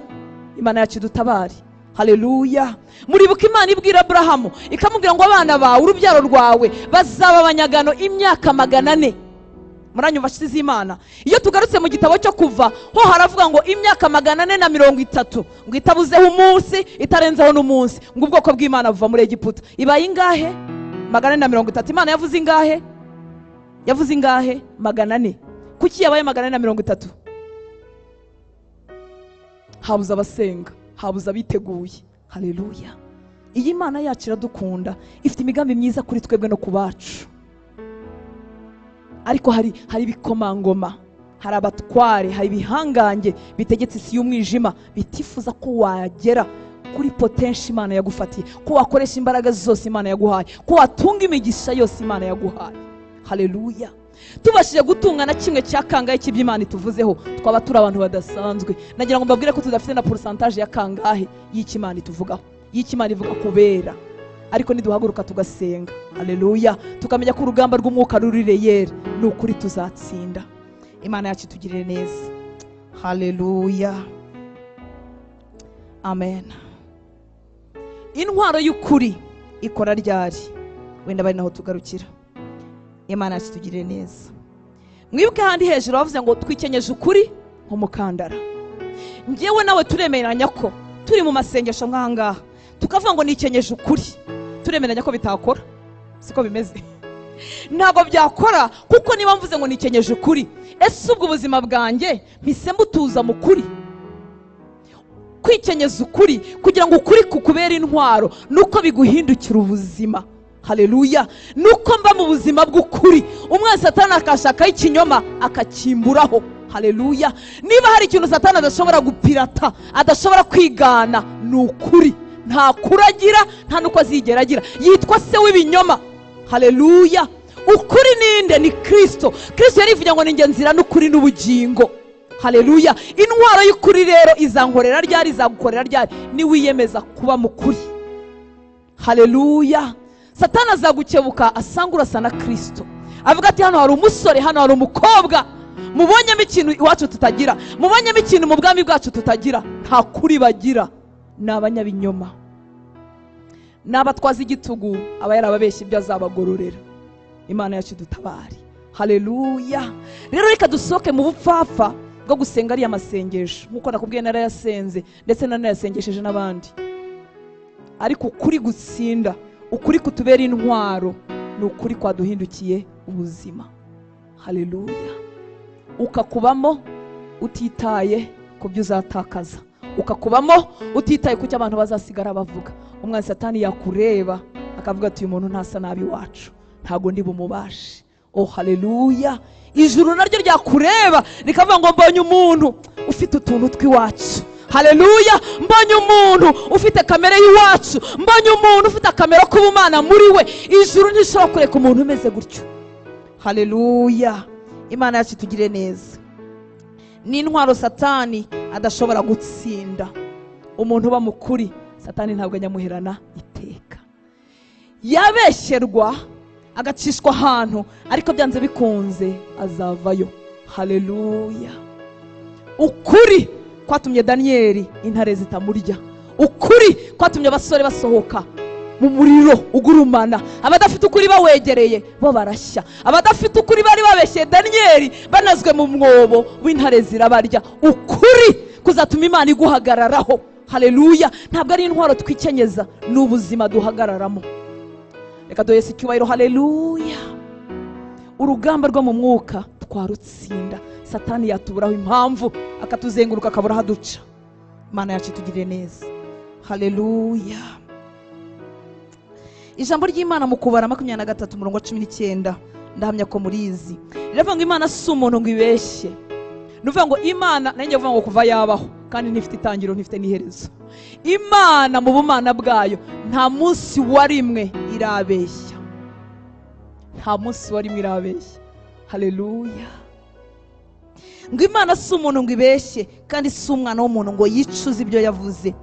Imana yacu idutabare. Haleluya. Muribuka Imana ibwira Aburahamu ikamubwira ngo abana bawe, urubyaro rwawe bazaba abanyagano imyaka 400. Muranyumva nshuti z'Imana? Iyo tugarutse mu gitabo cyo Kuva ho haravuga ngo imyaka 430, ngo itabuzeho umunsi itarenzeho n'umunsi, ngo ubwoko bw'Imana buva muri Egiputa. Ibaye ingahe? 430. Imana yavuze ingahe? Yavuze ingahe? 400. Kuki yabaye 430? Habuze abasenga, habuze abiteguye. Haleluya. Iyi Imana yacu iradukunda, ifite imigambi myiza kuri twebwe no ku bacu. Ariko hari ibikomangoma, hari abatware, hari ibihangange bitegetse isi y'umwijima, bitifuza ko wagera kuri potential Imana yagufatiye, ko wakoresha imbaraga zose Imana yaguhaye, ko watunga imigisha yose Imana yaguhaye. Haleluya. Tubashije gutunga na kimwe cya kangahe cy'ibyo Imana ituvuzeho, twaba turi abantu badasanzwe. Nagira ngo mbabwire ko tudafite na pourcentage ya kangahe y'icyo Imana ituvugaho, y'icyo Imana ivuga kubera. Ariko niduhaguruka tugasenga, haleluya, tukamenya ko urugamba rw'umwuka ruri reyeri, ni ukuri tuzatsinda. Imana yacu itugirire neza. Haleluya, amen. Intwaro y'ukuri ikora ryari? Wenda bari naho tugarukira. Imana yacu itugirire neza. Mwibuke handi hejuru bavuze ngo twikenyeje ukuri nk'umukandara. Njyewe nawe turemeranya ko turi mu masengesho nk'ahangaha tukavuga ngo nikenyeje ukuri, turemeranya ko bitakora. Siko bimeze? Ntabwo byakora, kuko niba mvuze ngo nikenyeje ukuri, ese ubwo ubuzima bwanjye mpise mbutuza mu kuri? Kwikenyeza ukuri kugira ngo ukuri kukubere intwaro nuko biguhindukira ubuzima. Haleluya. Nuko mba mu buzima bw'ukuri, umwanzi Satani akashaka ikinyoma akakimburaho. Haleluya. Niba hari ikintu Satani adashobora gupirata, adashobora kwigana, ni ukuri. Nta kuragira, nta nuko azigera agira. Yitwa se w'ibinyoma. Haleluya. Ukuri ninde? Ni Kristo. Kristo yarivugira ngo ninjye nzira n'ukuri n'ubugingo. Haleluya. Intwaro y'ukuri rero izankorera ryari, izagukorera ryari? Niwiyemeza kuba mukuri. Haleluya. Satani azagukebuka asanga urasa na Kristo, avuga ati hano hari umusore, hano hari umukobwa, mubonyemo ikintu iwacu tutagira, mubonyemo ikintu mu bwami bwacu tutagira. Nta kuri bagira, ni abanyabinyoma, n'abatwaza igitugu, aba yarababeshye ibyo azabagororera. Imana yacu dutabare. Haleluya. Rero reka dusohoke mu bupfapfa bwo gusenga ariya masengesho, nkuko nakubwiye narayasenze ndetse nanayasengesheje n'abandi. Ariko ukuri gutsinda, ukuri kutubera intwaro, ni ukuri kwaduhindukiye ubuzima. Haleluya. Ukakubamo utitaye ku byo uzatakaza, ukakubamo utitaye ku cyo abantu bazasigara bavuga. Umwanzi Satani yakureba akavuga ati uyu muntu ntasa nabi wacu, ntago ndi bumubashe. Oh haleluya. Ijuru naryo ryakureba rikavuga ngo mbonye umuntu ufite utuntu tw'iwacu. Haleluya. Mbonye umuntu ufite kamere y'iwacu, mbonye umuntu ufite akamero k'ubumana muri we. Ijuru ntishobora kureka umuntu umeze gutyo. Haleluya. Imana yacu itugire neza. Ni intwaro Satani adashobora gutsinda. Umuntu uba mukuri, Satani ntabwo anyamuherana iteka. Yabeshyerwa agacishwa ahantu, ariko byanze bikunze azavayo. Haleluya. Ukuri kwatumye Daniyeli intare zitamurya. Ukuri kwatumye abasore basohoka mu muriro ugurumana. Abadafite ukuri bawegereye bo barashya. Abadafite ukuri bari babeshye Daniyeli banazwe mu mwobo w'intare zirabarya. Ukuri kuzatuma Imana iguhagararaho. Haleluya. Ntabwo ari intwaro twikenyeza, ni ubuzima duhagararamo. Reka duhe Yesu icyubahiro. Haleluya. Urugamba rwo mu mwuka twarutsinda. Satani yatuburaho impamvu, akatuzenguruka akabura aho aduca. Imana yacu itugirire neza. Haleluya. Ijambo ry'Imana mu Kubara 23 umurongo wa 19, ndahamya ko murizi, riravuga ngo Imana si umuntu ngo ibeshye. Nuvuga ngo Imana, nanjye vuga ngo kuva yabaho kandi ntifite itangiro ntifite n'iherezo. Imana mu bumana bwayo nta munsi wa rimwe irabeshya, nta munsi wa rimwe irabeshya. Haleluya. Ngo Imana si umuntu ngo ibeshye, kandi si umwana w'umuntu ngo yicuze ibyo yavuze.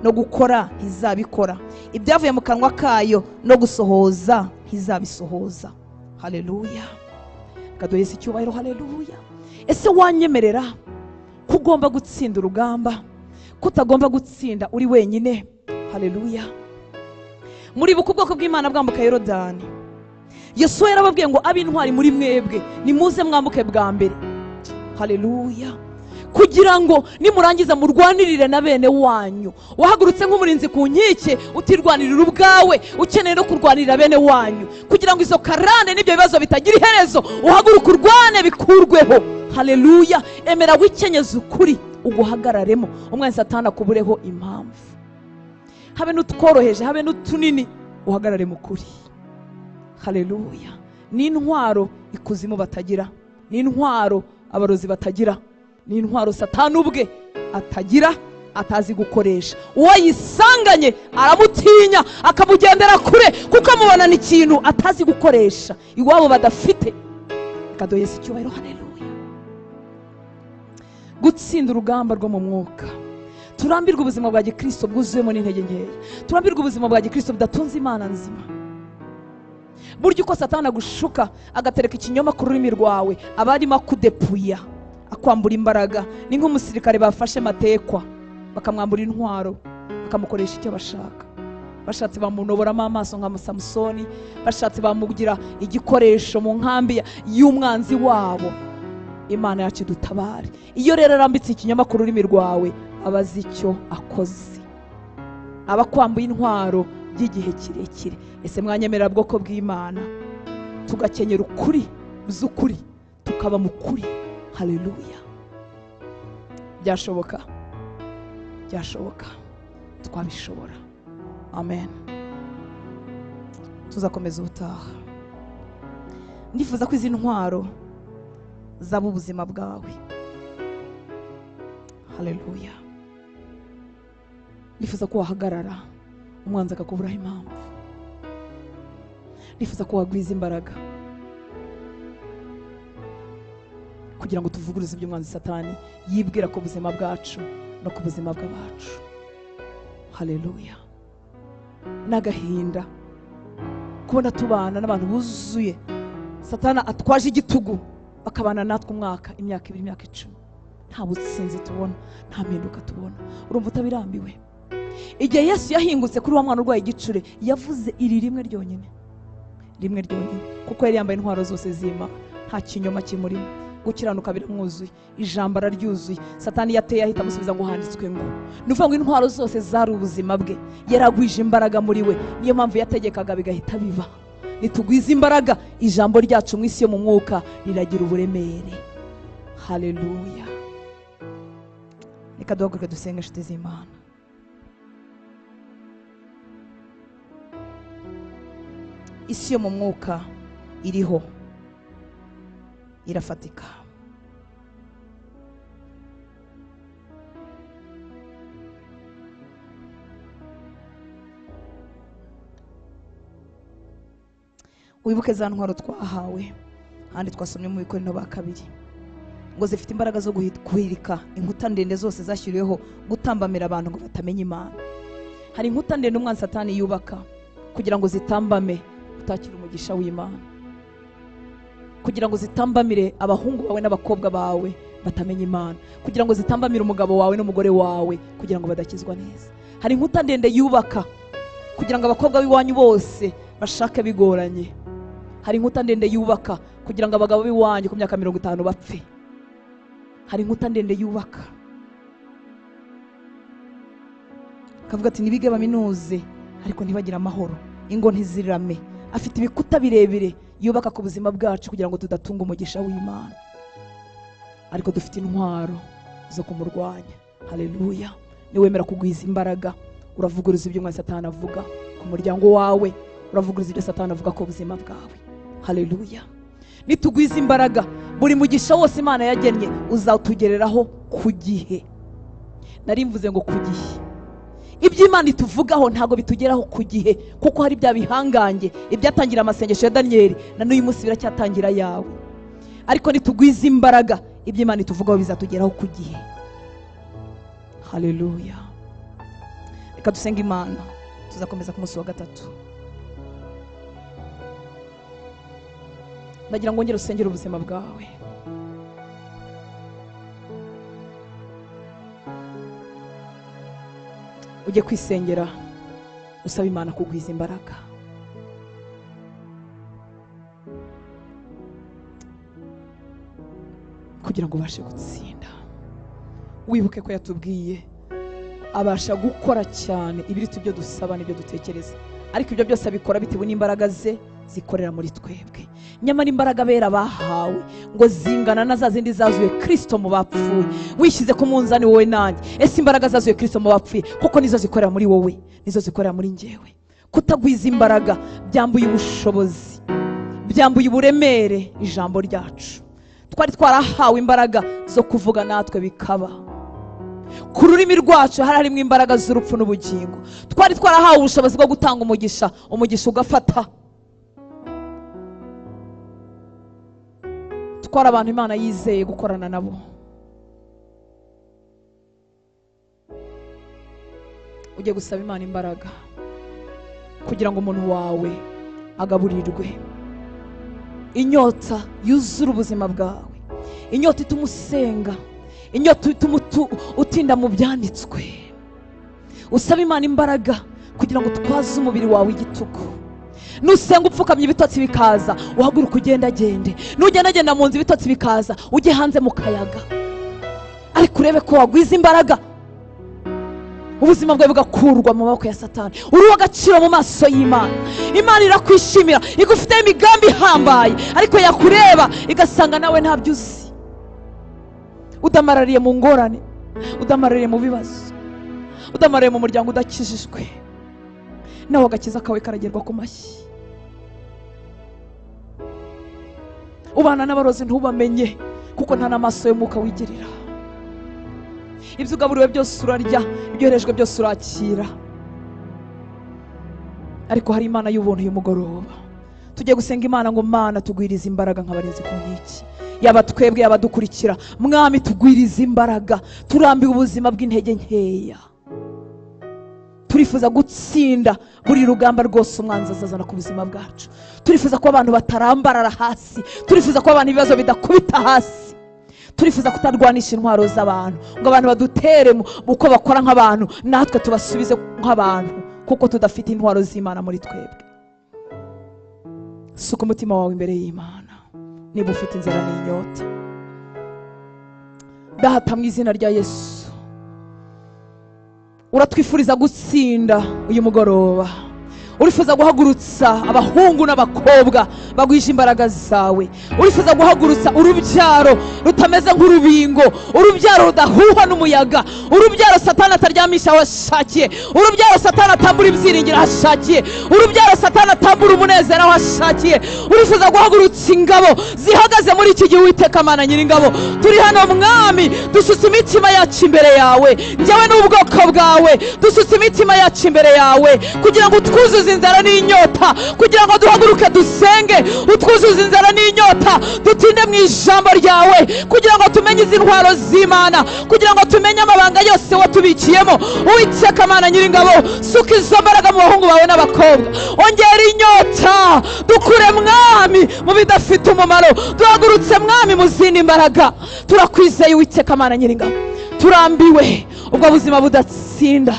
No gukora ntizabikora, ibyavuye mu kanwa kayo no gusohoza ntizabisohoza. Haleluya. Kaduhese icyubahiro. Haleluya. Ese wanyemerera ko ugomba gutsinda urugamba, ko utagomba gutsinda uri wenyine? Haleluya. Muribuka ubwoko bw'Imana bwambuka Yorodani, Yosuwa yarababwiye ngo ab'intwari muri mwebwe nimuze mwambuke bwa mbere. Haleluya. Kugira ngo nimurangiza murwanirire na bene wanyu. Wahagurutse nk'umurinzi ku nkike, utirwanirira ubwawe, ukeneye no kurwanirira bene wanyu, kugira ngo izo karande n'ibyo bibazo bitagira iherezo, uhaguruke urwane bikurweho. Haleluya. Emera wikenyeze ukuri uguhagararemo, umwanzi Satani akubureho impamvu. Habe n'utworoheje, habe n'utunini, uhagarare mu kuri. Haleluya. Ni intwaro ikuzimu batagira, ni intwaro abarozi batagira, ni intwaro Satani ubwe atagira, atazi gukoresha. Uwo yisanganye aramutinya akamugendera kure, kuko amubonana ikintu atazi gukoresha iwabo badafite. Kaduhese icyubahiro. Haleluya. Gutsinda urugamba rwo mu mwuka. Turambirwe ubuzima bwa gikristo bwuzuyemo n'intege nkeya, turambirwe ubuzima bwa gikristo budatunze Imana nzima. Burya uko Satani agushuka agatereka ikinyoma ku rurimi rwawe, aba arimo akudepuya, akwambura imbaraga. Ni nk'umusirikare bafashe matekwa, bakamwambura intwaro, bakamukoresha icyo bashaka. Bashatse bamunoboramo amaso nka Samusoni, bashatse bamugira igikoresho mu nkambi y'umwanzi wabo. Imana yacu dutabare. Iyo rero arambitse ikinyoma ku rurimi rwawe, aba azi icyo akoze, aba akwambuye intwaro by'igihe kirekire. Ese mwanyemerera bwoko bw'Imana tugakenyera ukuri by'ukuri, tukaba mu kuri? Haleluya. Byashoboka, byashoboka, twabishobora. Amen. Tuzakomeza ubutaha. Ndifuza ko izi ntwaro zaba ubuzima bwawe. Haleluya. Ndifuza ko wahagarara umwanzi akakuburaho impamvu. Ndifuza ko wagwiza imbaraga kugira ngo tuvuguruze ibyo umwanzi Satani yibwira ku buzima bwacu no ku buzima bw'abacu. Haleluya. N'agahinda kubona tubana n'abantu buzuye Satani atwaje igitugu, bakabana natwe umwaka, imyaka 2, imyaka 10, nta butsinzi tubona, nta mpinduka tubona. Urumva utabirambiwe? Igihe Yesu yahingutse kuri wa mwana urwaye igicure, yavuze iri rimwe ryonyine, rimwe ryonyine, kuko yari yambaye intwaro zose z'Imana, nta kinyoma kimurimo, gukiranuka biramwuzuye, ijambo araryuzuye. Satani yateye ahita amusubiza ngo handitswe ngo. Ni ukuvuga ngo intwaro zose zari ubuzima bwe, yaragwije imbaraga muri we, niyo mpamvu yategekaga bigahita biba. Nitugwiza imbaraga, ijambo ryacu mu isi yo mu mwuka riragira uburemere. Haleluya. Reka duhaguruke dusenge inshuti z'Imana. Isi yo mu mwuka iriho, irafatika. Wibuke za ntwaro twahawe, handi twasomye mu Bikorinto ba 2, ngo zifite imbaraga zo guhirika inkuta ndende zose zashyiriweho gutambamira abantu ngo batamenya Imana. Hari inkuta ndende umwanzi Satani yubaka kugira ngo zitambame utakira umugisha w'Imana, kugira ngo zitambamire abahungu bawe n'abakobwa bawe batamenya Imana, kugira ngo zitambamire umugabo wawe n'umugore wawe kugira ngo badakizwa neza. Hari inkuta ndende yubaka kugira ngo abakobwa b'iwanyu bose bashake bigoranye. Hari inkuta ndende yubaka kugira ngo abagabo b'iwanyu ku myaka 50 bapfe. Hari inkuta ndende yubaka kavuga ati nibige baminuze ariko ntibagira amahoro, ingo ntizirame. Afite ibikuta birebire yubaka ku buzima bwacu kugira ngo tudatunga umugisha w'Imana, ariko dufite intwaro zo kumurwanya. Haleluya. Niwemera kugwiza imbaraga, uravuguruza ibyo umwanzi Satani avuga ku muryango wawe, Uravuguruza ibyo Satani avuga ku buzima bwawe. Haleluya. Nitugwiza imbaraga, buri mugisha wose Imana yagennye uzatugereraho ku gihe. Nari mvuze ngo ku gihe. Ibyo Imana ituvugaho ntago bitugeraho ku gihe, kuko hari bya bihangange ibyatangira amasengesho ya Daniyeli na n'uyu munsi biracyatangira yawe. Ariko nitugwiza imbaraga, ibyo Imana ituvugaho bizatugeraho ku gihe. Haleluya. Reka dusenge Imana, tuzakomeza ku munsi wa gatatu. Ndagira ngo ngere usengere ubuzima bwawe. Ujye kwisengera usaba Imana kugwiza imbaraga. Kugira ngo ubashe gutsinda. Wibuke ko yatubwiye abasha gukora cyane ibiruta ibyo dusaba n'ibyo dutekereza. Ariko ibyo byose abikora bitewe n'imbaraga ze zikorera muri twebwe. Nyamara imbaraga bera bahawe ngo zingana na za zindi zazuye Kristo mu bapfuye. Wishyize ku munzani wowe nanjye. Ese imbaraga zazuye Kristo mu bapfuye kuko nizo zikorera muri wowe, nizo zikorera muri njyewe. Kutagwiza imbaraga byambuye ubushobozi, byambuye uburemere ijambo ryacu. Twari twarahawe imbaraga zo kuvuga natwe bikaba. Ku rurimi rwacu hari harimo imbaraga z'urupfu n'ubugingo. Twari twarahawe ubushobozi bwo gutanga umugisha, umugisha ugafata. Twari abantu Imana yizeye gukorana nabo. Ujye gusaba Imana imbaraga kugira ngo umuntu wawe agaburirwe. Inyota yuzura ubuzima bwawe, inyota ituma usenga, inyota ituma utinda mu byanditswe. Usaba Imana imbaraga kugira ngo utwaze umubiri wawe igitugu. Nusenga upfukamye ibitotsi bikaza, uhaguruka ugendagende. Nugendagenda mu nzu ibitotsi bikaza, ujye hanze mu kayaga. Ariko urebe ko wagwiza imbaraga, ubuzima bwawe bugakurwa mu maboko ya Satani. Uri uw'agaciro mu maso y'Imana. Imana irakwishimira, igufiteho imigambi ihambaye, ariko yakureba igasanga nawe ntabyo uzi. Udamarariye mu ngorane, udamarariye mu bibazo, udamarariye mu muryango udakijijwe, nawe agakiza kawe karagerwa ku mashyi. Ubana n'abarozi ntubamenye, kuko nta n'amaso y'umwuka wigirira. Ibyo ugaburiwe byose urarya, ibyoherejwe byose urakira. Ariko hari Imana y'ubuntu y'umugoroba. Tugiye gusenga Imana ngo Mana tugwirize imbaraga nk'abarinzi ku nkiki. Yaba twebwe yaba dukurikira, Mwami tugwirize imbaraga. Turambiwe ubuzima bw'intege nkeya. Turifuza gutsinda buri rugamba rwose umwanzi azazana ku buzima bwacu. Turifuza ko abantu batarambarara hasi. Turifuza ko abantu ibibazo bidakubita hasi. Turifuza kutarwanisha intwaro z'abantu ngo abantu badutere uko bakora nk'abantu, natwe tubasubize nk'abantu, kuko tudafite intwaro z'Imana muri twebwe. Suka umutima wawe imbere y'Imana niba ufite inzara n'inyota. Data mu izina rya Yesu, uratwifuriza gutsinda uyu mugoroba. Urifuza guhagurutsa abahungu n'abakobwa bagwije imbaraga zawe. Urifuza guhagurutsa urubyaro rutameze nk'urubingo, urubyaro rudahuhwa n'umuyaga, urubyaro Satani ataryamisha aho ashakiye, urubyaro Satani atambura ibyiringiro aho ashakiye, urubyaro Satani atambura umunezero aho ashakiye. Urifuza guhagurutsa ingabo zihagaze muri iki gihe. Uwiteka Mana nyiringabo, turi hano Mwami, dusutse imitima yacu imbere yawe, njyewe n'ubwoko bwawe, dusutse imitima yacu imbere yawe kugira ngo utwuzuze inzara n'inyota, kugira ngo duhaguruke dusenge, utwuzuze inzara n'inyota, dutinde mu ijambo ryawe, kugira ngo tumenye izi ntwaro z'Imana, kugira ngo tumenye amabanga yose watubikiyemo. Uwiteka Mana nyiringabo, suka izo mbaraga mu bahungu bawe n'abakobwa, ongera inyota, dukure Mwami mu bidafite umumaro, duhagurutse Mwami mu zindi mbaraga. Turakwizeye Uwiteka Mana nyiringabo, turambiwe ubwo buzima budatsinda,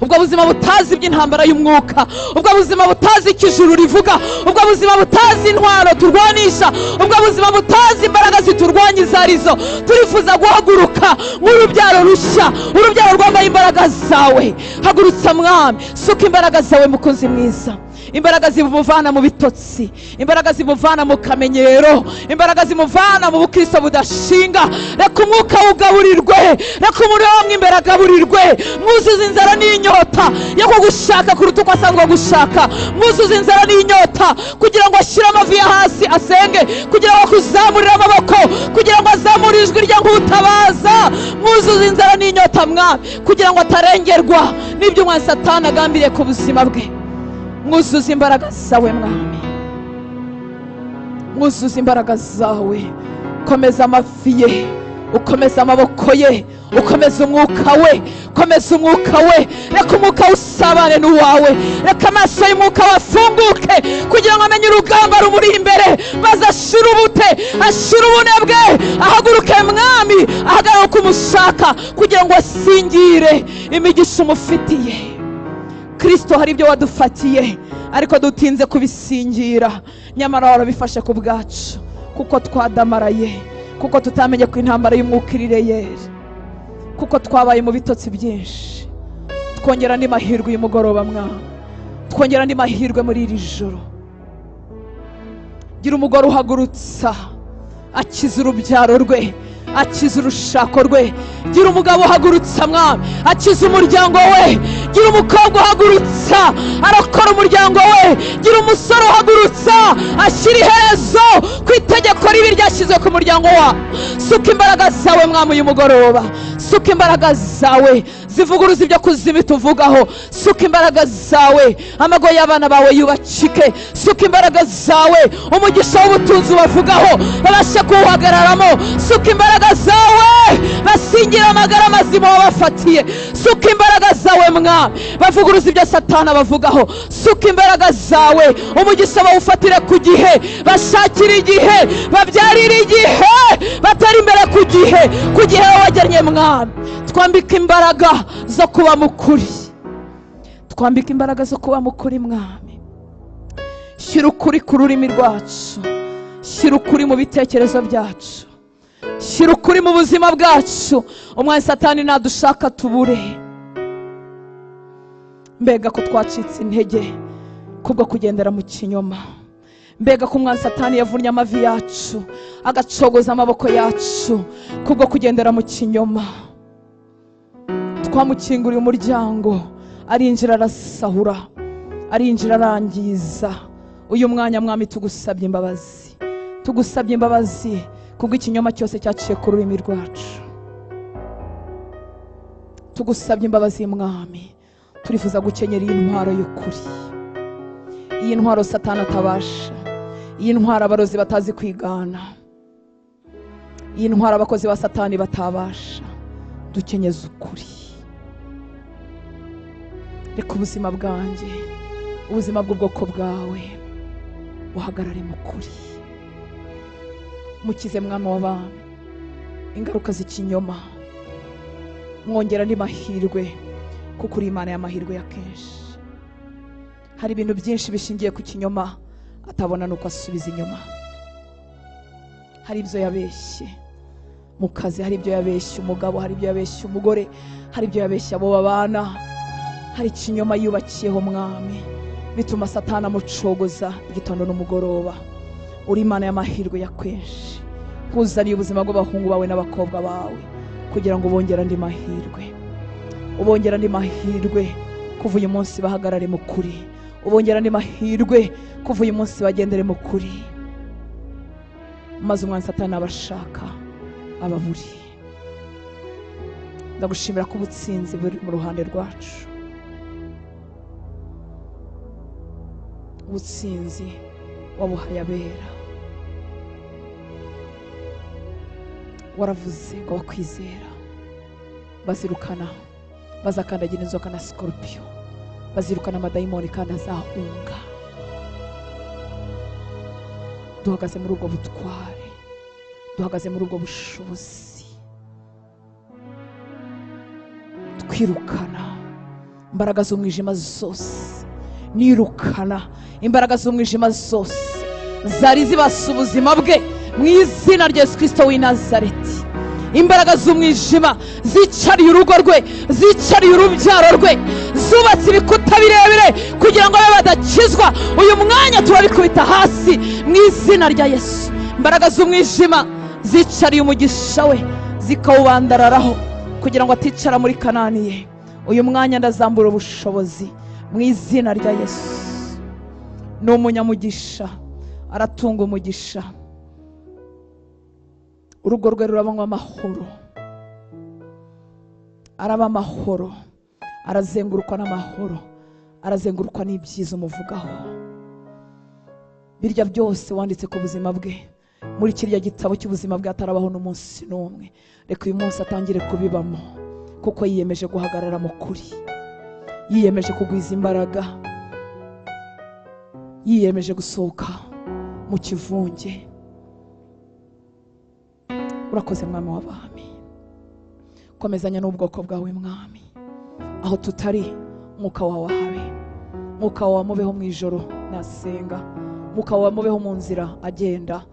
ubwo buzima butazi iby'intambara y'umwuka, ubwo buzima butazi icyo ijuru rivuga, ubwo buzima butazi intwaro turwanisha, ubwo buzima butazi imbaraga ziturwanya izo arizo. Turifuza guhaguruka nk'urubyaro rushya, urubyaro rwambaye imbaraga zawe. Hagurutsa Mwami, suka imbaraga zawe mukunzi mwiza. Imbaraga zimuvana mu bitotsi, imbaraga zimuvana mu kamenyero, imbaraga zimuvana mu bukristo budashinga. Reka umwuka ugaburirwe, reka umuriro wo imbere agaburirwe. Mwuzuze inzara n'inyota yo kugushaka kuruta uko asanzwe gushaka. Mwuzuze inzara n'inyota kugira ngo ashyire amavi ye hasi asenge, kugira ngo akuzamurire amaboko, kugira ngo azamure ijwi rye nk'utabaza. Mwuzuze inzara n'inyota mwami, kugira ngo atarengerwa n'ibyo umwanzi Satani agambiriye ku buzima bwe. Mwuzuze imbaraga zawe mwami, mwuzuze imbaraga zawe. Komeza amavi ye, ukomeze amaboko ye, ukomeze umwuka we, komeza umwuka we. Reka umwuka usabane n'uwawe, reka amaso y'umwuka wafunguke kugira ngo amenye urugamba rumuri imbere, maze ashire ubute, ashire ubunebwe, ahaguruke mwami, ahagarare kumushaka kugira ngo asingire imigisha umufitiye. Kristo, hari ibyo wadufatiye ariko dutinze kubisingira, nyamara warabifashe ku bwacu, kuko twadamaraye, kuko tutamenye ko intambara y'umwuka iri, kuko twabaye mu bitotsi byinshi. Twongera andi mahirwe uyu mugoroba mwami, twongera andi mahirwe muri iri joro. Gira umugore uhagurutsa akiza urubyaro rwe, akiza urushako rwe. Gira umugabo uhagurutsa mwami, akiza umuryango we. Gira umukobwa uhagurutsa arakora umuryango we. Gira umusore uhagurutsa ashyira iherezo ku itegeko ribi ryashyizwe ku muryango wa. Suka imbaraga zawe mwami uyu mugoroba, suka imbaraga zawe zivuguruza ibyo kuzima tuvugaho. Suka imbaraga zawe amago y'abana bawe yubakike. Suka imbaraga zawe umugisha w'ubutunzi bavugaho babashe kuwuhagararamo. Suka imbaraga zawe basingira amagara mazima wabafatiye. Suka imbaraga zawe mwami bavuguruza ibyo Satani abavugaho. Suka imbaraga zawe umugisha bawufatire ku gihe, bashakire igihe, babyarire igihe, batari imbere ku gihe, ku gihe wagennye mwami. Twambike imbaraga zo kuba mukuri, twambike imbaraga zo kuba mukuri mwami. Shyira ukuri ku rurimi rwacu, shyira ukuri mu bitekerezo byacu, shyira ukuri mu buzima bwacu. Umwanzi Satani nadushaka tubure. Mbega ko twacitse intege kubwo kugendera mu kinyoma, mbega ko umwanzi Satani yavunnye amavi yacu agacogoza amaboko yacu kubwo kugendera mu kinyoma. Twamukinguriye umuryango arinjira arasahura, arinjira arangiza. Uyu mwanya mwami tugusabye imbabazi, tugusabye imbabazi kubwo ikinyoma cyose cyaciye ku rurimi rwacu. Tugusabye imbabazi mwami, turifuza gukenyera iyi ntwaro y'ukuri, iyi ntwaro Satani atabasha, iyi ntwaro abarozi batazi kwigana, iyi ntwaro abakozi ba Satani batabasha. Dukenyeze ukuri. Reka ubuzima bwanjye, ubuzima bw'ubwoko bwawe buhagarare mu kuri. Mukize mwami w'abami ingaruka z'ikinyoma, mwongera andi mahirwe kuko uri Imana y'amahirwe ya kenshi. Hari ibintu byinshi bishingiye ku kinyoma atabona nuko asubiza inyuma. Hari ibyo yabeshye mu kazi, hari ibyo yabeshye umugabo, hari ibyo yabeshye umugore, hari ibyo yabeshye abo babana. Hari ikinyoma yubakiyeho mwami, bituma Satani amucogoza igitondo n'umugoroba. Uri Imana y'amahirwe ya kenshi, nkuzaniye ubuzima bw'abahungu bawe n'abakobwa bawe kugira ngo ubongere andi mahirwe, ubongere andi mahirwe kuva uyu munsi bahagarare mu kuri, ubongere andi mahirwe kuva uyu munsi bagendere mu kuri, maze umwanzi Satani abashaka ababuri. Ndagushimira ko ubutsinzi buri mu ruhande rwacu, ubutsinzi wabuhaye abera. Waravuze ngo bakwizera bazirukana, bazakandagira inzoka na scorpion, bazirukana amadayimoni kandi azahunga. Duhagaze muri ubwo butware, duhagaze muri ubwo bushobozi, twirukana imbaraga z'umwijima zose, nirukana imbaraga z'umwijima zose zari zibasa ubuzima bwe mu izina rya Yesu Kristo w'i Nazareti. Imbaraga z'umwijima zicariye urugo rwe, zicariye urubyaro rwe, zubatse ibikuta birebire kugira ngo babe adakizwa, uyu mwanya turabikubita hasi mu izina rya Yesu. Imbaraga z'umwijima zicariye umugisha we zikawubandararaho kugira ngo aticara muri Kanani ye, uyu mwanya ndazambura ubushobozi mu izina rya Yesu. Ni umunyamugisha, aratunga umugisha, urugo rwe rurabanywa amahoro, araba amahoro, arazengurukwa n'amahoro, arazengurukwa n'ibyiza umuvugaho. Birya byose wanditse ku buzima bwe muri kirya gitabo cy'ubuzima bwe atarabaho n'umunsi n'umwe, reka uyu munsi atangire kubibamo, kuko yiyemeje guhagarara mu kuri, yiyemeje kugwiza imbaraga, yiyemeje gusohoka mu kivunge. Urakoze Mwami w'abami, komezanya n'ubwoko bwawe Mwami, aho tutari Mwuka wawe ahabe, Mwuka wawe amubeho mu ijoro nasenga, Mwuka wawe amubeho mu nzira agenda,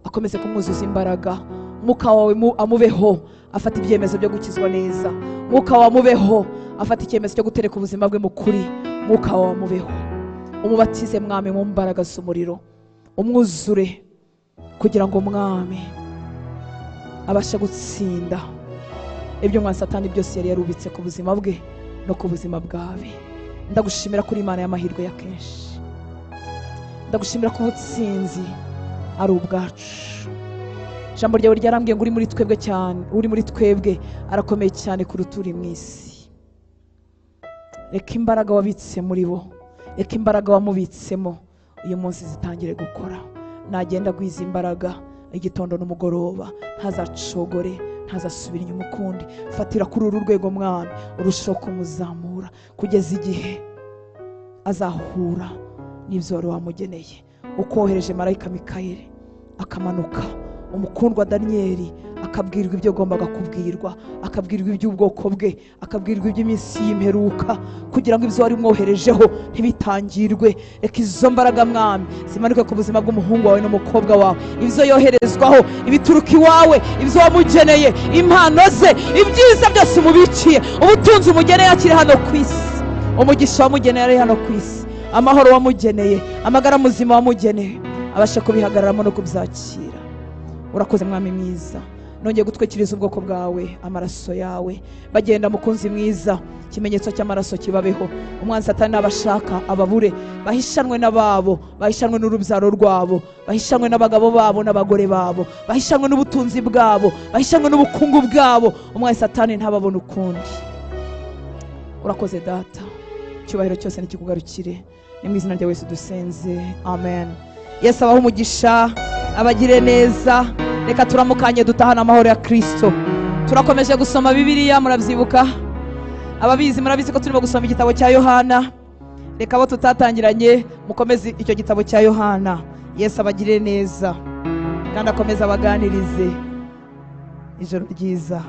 akomeze kumwuzuza imbaraga, Mwuka wawe amubeho afata ibyemezo byo gukizwa neza, Mwuka wawe amubeho afata icyemezo cyo gutereka ubuzima bwe mu kuri, Mwuka wawe amubeho, umubatize Mwami mu mbaraga z'umuriro, umwuzure kugira ngo Mwami abashe gutsinda ibyo mwa Satani byose yari yarubitse ku buzima bwe no ku buzima bwawe. Ndagushimira kuri Imana y'amahirwe ya kenshi, ndagushimira ko ubutsinzi ari ubwacu. Ijambo ryawe ryarambwiye ngo uri muri twebwe cyane, uri muri twebwe arakomeye cyane kuruta uri mu isi. Reka imbaraga wabitse muri bo, reka imbaraga wamubitsemo uyu munsi zitangire gukora. Nagenda agwiza imbaraga igitondo n'umugoroba, ntazacogore, ntazasubira inyuma ukundi. Fatira kuri uru rwego Mwami, urushaho kumuzamura kugeza igihe azahura n'ibyo wari wamugeneye. Ukohereje marayika Mikayeli akamanuka, umukundwa Daniyeli akabwirwa ibyo agombaga kubwirwa, akabwirwa iby'ubwoko bwe, akabwirwa iby'iminsi y'imperuka, kugira ngo ibyo wari umwoherejeho ntibitangirwe. Reka izo mbaraga Mwami zimanuke ku buzima bw'umuhungu wawe n'umukobwa wawe, ibyo yoherezwaho, ibituruka iwawe, ibyo wamugeneye, impano ze, ibyiza byose umubikiye, ubutunzi umugeneye akiri hano ku isi, umugisha wamugeneye ari hano ku isi, amahoro wamugeneye, amagara muzima wamugeneye, abashe kubihagararamo no kubyakira. Urakoze Mwami mwiza, nongeye gutwikiriza ubwoko bwawe amaraso yawe, bagenda mukunzi mwiza, ikimenyetso cy'amaraso kibabeho. Umwanzi Satani abashaka ababure, bahishanwe n'ababo, bahishanwe n'urubyaro rwabo, bahishanwe n'abagabo babo n'abagore babo, bahishanwe n'ubutunzi bwabo, bahishanwe n'ubukungu bwabo. Umwanzi Satani ntababona ukundi. Urakoze Data, icyubahiro cyose nikikugarukire, ni mu izina rya Yesu dusenze, amen. Yesu abahe umugisha, abagire neza. Reka turamukanye dutahana amahoro ya Kristo. Turakomeje gusoma Bibiliya, murabyibuka, ababizi murabizi ko turimo gusoma igitabo cya Yohana. Reka abo tutatangiranye mukomeze icyo gitabo cya Yohana. Yesu abagire neza kandi akomeze abaganirize. Ijoro ryiza.